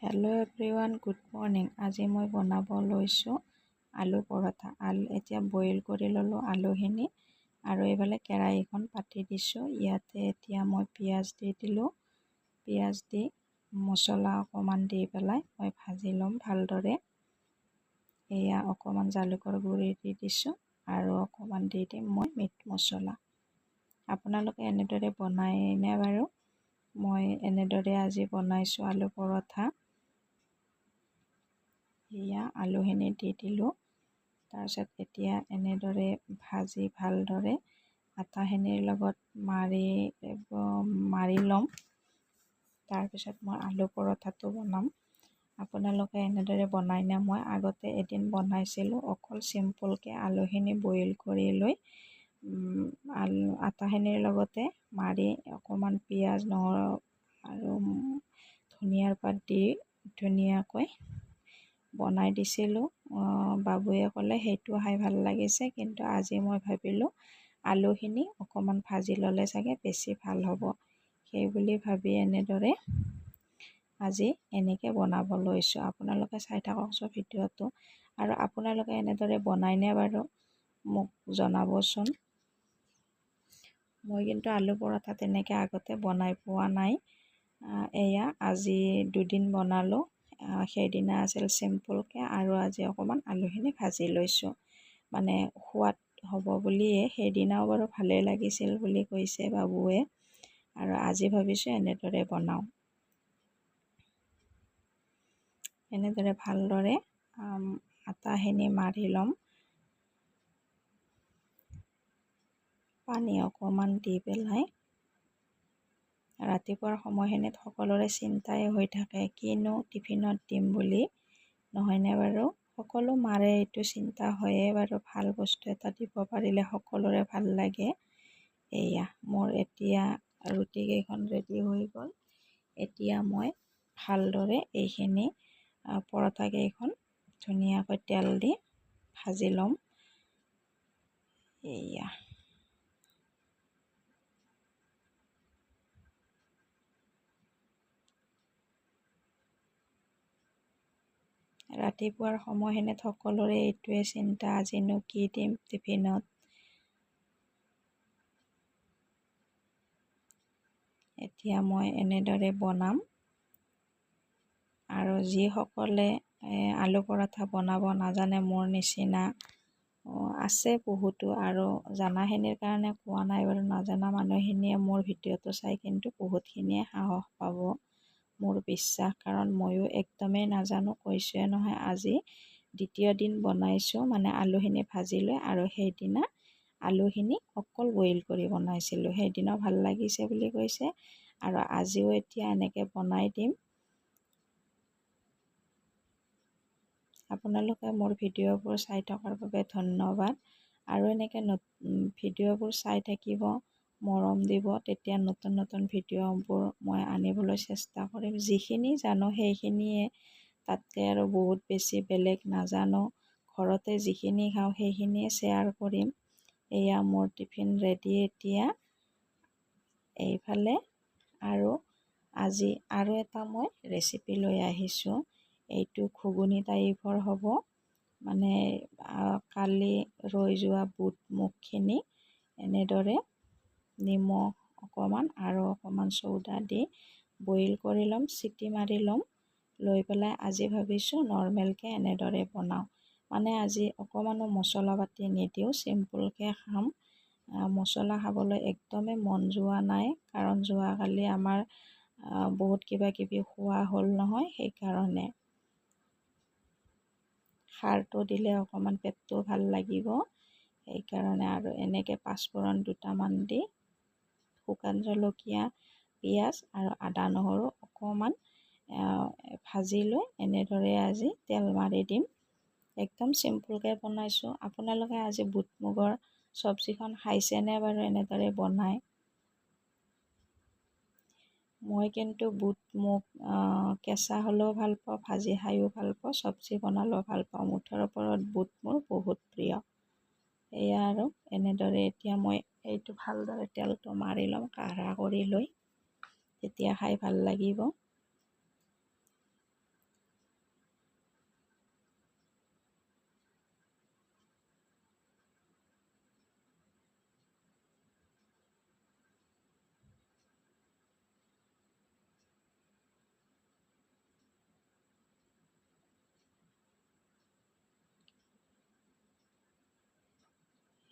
Hello everyone, good morning. আজি মই বনাব লৈছোঁ আলু পৰঠা। আলু এতিয়া বইল কৰি ল'লোঁ আলুখিনি আৰু এইফালে কেৰাহীখন পাতি দিছোঁ। ইয়াতে এতিয়া মই পিঁয়াজ দি দিলোঁ। পিঁয়াজ দি মছলা অকণমান দি পেলাই মই ভাজি ল'ম ভালদৰে। এয়া অকণমান জালুকৰ গুড়ি দি দিছোঁ আৰু অকণমান দি দিম মই মিট মছলা। আপোনালোকে এনেদৰে বনায়নে বাৰু? মই এনেদৰে আজি বনাইছোঁ আলু পৰঠা। এয়া আলুখিনি দি দিলোঁ। তাৰপিছত এতিয়া এনেদৰে ভাজি ভালদৰে আটাখিনিৰ লগত মাৰি মাৰি ল'ম। তাৰপিছত মই আলু পৰঠাটো বনাম। আপোনালোকে এনেদৰে বনায়নে? মই আগতে এদিন বনাইছিলোঁ, অকল চিম্পুলকৈ আলুখিনি বইল কৰি লৈ আলু আটাখিনিৰ লগতে মাৰি অকণমান পিঁয়াজ, নহৰু আৰু ধনিয়াৰ পাত দি ধুনীয়াকৈ বনাই দিছিলোঁ। বাবুৱে ক'লে সেইটো খাই ভাল লাগিছে, কিন্তু আজি মই ভাবিলোঁ আলুখিনি অকণমান ভাজি ল'লে চাগে বেছি ভাল হ'ব, সেইবুলি ভাবি এনেদৰে আজি এনেকৈ বনাব লৈছোঁ। আপোনালোকে চাই থাককচোন ভিডিঅ'টো। আৰু আপোনালোকে এনেদৰে বনায়নে বাৰু মোক জনাবচোন। মই কিন্তু আলু পৰঠা তেনেকৈ আগতে বনাই পোৱা নাই। এয়া আজি দুদিন বনালোঁ। সেইদিনা আছিল চিম্পুলকৈ আৰু আজি অকণমান আলুখিনি ভাজি লৈছোঁ, মানে সোৱাদ হ'ব বুলিয়ে। সেইদিনাও বাৰু ভালেই লাগিছিল বুলি কৈছে বাবুৱে, আৰু আজি ভাবিছোঁ এনেদৰে বনাওঁ। এনেদৰে ভালদৰে আটাখিনি মাৰি ল'ম। পানী অকণমান দি পেলাই। ৰাতিপুৱাৰ সময়খিনিত সকলোৰে চিন্তাই হৈ থাকে কিনো টিফিনত দিম বুলি, নহয়নে বাৰু? সকলো মাৰে এইটো চিন্তা হয়েই বাৰু। ভাল বস্তু এটা দিব পাৰিলে সকলোৰে ভাল লাগে। এয়া মোৰ এতিয়া ৰুটিকেইখন ৰেডি হৈ গ'ল। এতিয়া মই ভালদৰে এইখিনি পৰঠাকেইখন ধুনীয়াকৈ তেল দি ভাজি ল'ম। এয়া ৰাতিপুৱাৰ সময়খিনিত সকলোৰে এইটোৱে চিন্তা, আজিনো কি দিম টিফিনত। এতিয়া মই এনেদৰে বনাম। আৰু যিসকলে আলু পৰঠা বনাব নাজানে মোৰ নিচিনা আছে বহুতো, আৰু জানাখিনিৰ কাৰণে কোৱা নাই বাৰু, নাজানা মানুহখিনিয়ে মোৰ ভিডিঅ'টো চাই কিন্তু বহুতখিনিয়ে সাহস পাব, মোৰ বিশ্বাস। কাৰণ ময়ো একদমেই নাজানো, কৈছোঁৱে নহয় আজি দ্বিতীয় দিন বনাইছোঁ। মানে আলুখিনি ভাজি লৈ আৰু সেইদিনা আলুখিনি অকল বইল কৰি বনাইছিলোঁ, সেইদিনাও ভাল লাগিছে বুলি কৈছে আৰু আজিও এতিয়া এনেকৈ বনাই দিম। আপোনালোকে মোৰ ভিডিঅ'বোৰ চাই থকাৰ বাবে ধন্যবাদ। আৰু এনেকৈ ভিডিঅ'বোৰ চাই থাকিব, মৰম দিব, তেতিয়া নতুন নতুন ভিডিঅ'বোৰ মই আনিবলৈ চেষ্টা কৰিম। যিখিনি জানো সেইখিনিয়ে, তাতকৈ আৰু বহুত বেছি বেলেগ নাজানো। ঘৰতে যিখিনি খাওঁ সেইখিনিয়ে শ্বেয়াৰ কৰিম। এয়া মোৰ টিফিন ৰেডি এতিয়া এইফালে। আৰু আজি আৰু এটা মই ৰেচিপি লৈ আহিছোঁ। এইটো ঘুগুনি টাইপৰ হ'ব, মানে কালি ৰৈ যোৱা বুট মুগখিনি এনেদৰে নিমখ অকণমান আৰু অকণমান চৌদা দি বইল কৰি ল'ম, চিটি মাৰি ল'ম। লৈ পেলাই আজি ভাবিছোঁ নৰ্মেলকৈ এনেদৰে বনাওঁ। মানে আজি অকণমানো মছলা পাতি নিদিওঁ, চিম্পুলকৈ খাম। মছলা খাবলৈ একদমেই মন যোৱা নাই, কাৰণ যোৱাকালি আমাৰ বহুত কিবা কিবি খোৱা হ'ল নহয়, সেইকাৰণে। খাৰটো দিলে অকণমান পেটটো ভাল লাগিব, সেইকাৰণে। আৰু এনেকৈ পাঁচফোৰণ দুটামান দি শুকান জলকীয়া, পিঁয়াজ আৰু আদা নহৰু অকণমান ভাজি লৈ এনেদৰে আজি তেল মাৰি দিম। একদম চিম্পুলকৈ বনাইছোঁ। আপোনালোকে আজি বুট মুগৰ চব্জিখন খাইছেনে বাৰু এনেদৰে বনাই? মই কিন্তু বুট মুগ কেঁচা হ'লেও ভাল পাওঁ, ভাজি খায়ো ভাল পাওঁ, চব্জি বনালেও ভাল পাওঁ। মুঠৰ ওপৰত বুট মোৰ বহুত প্ৰিয়। এয়া আৰু এনেদৰে এতিয়া মই এইটো ভালদৰে তেলটো মাৰি ল'ম কাঢ়া কৰি লৈ, তেতিয়া খাই ভাল লাগিব।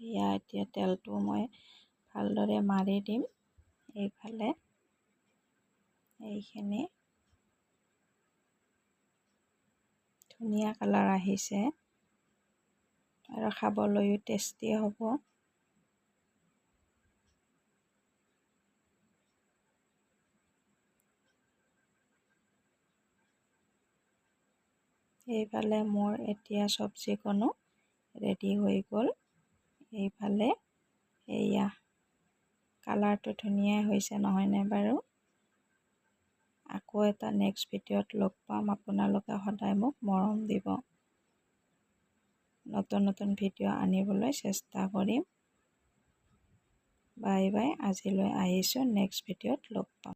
এয়া এতিয়া তেলটো মই ভালদৰে মাৰি দিম এইফালে। এইখিনি ধুনীয়া কালাৰ আহিছে আৰু খাবলৈও টেষ্টি হ'ব। এইফালে মোৰ এতিয়া চব্জিকণো ৰেডি হৈ গ'ল। এইফালে এয়া কালাৰটো ধুনীয়া হৈছে নহয়নে বাৰু? আকৌ এটা নেক্সট ভিডিঅ'ত লগ পাম। আপোনালোকে সদায় মোক মৰম দিব। নতুন নতুন ভিডিঅ' আনিবলৈ চেষ্টা কৰিম। বাই বাই, আজিলৈ আহিছোঁ, নেক্সট ভিডিঅ'ত লগ পাম।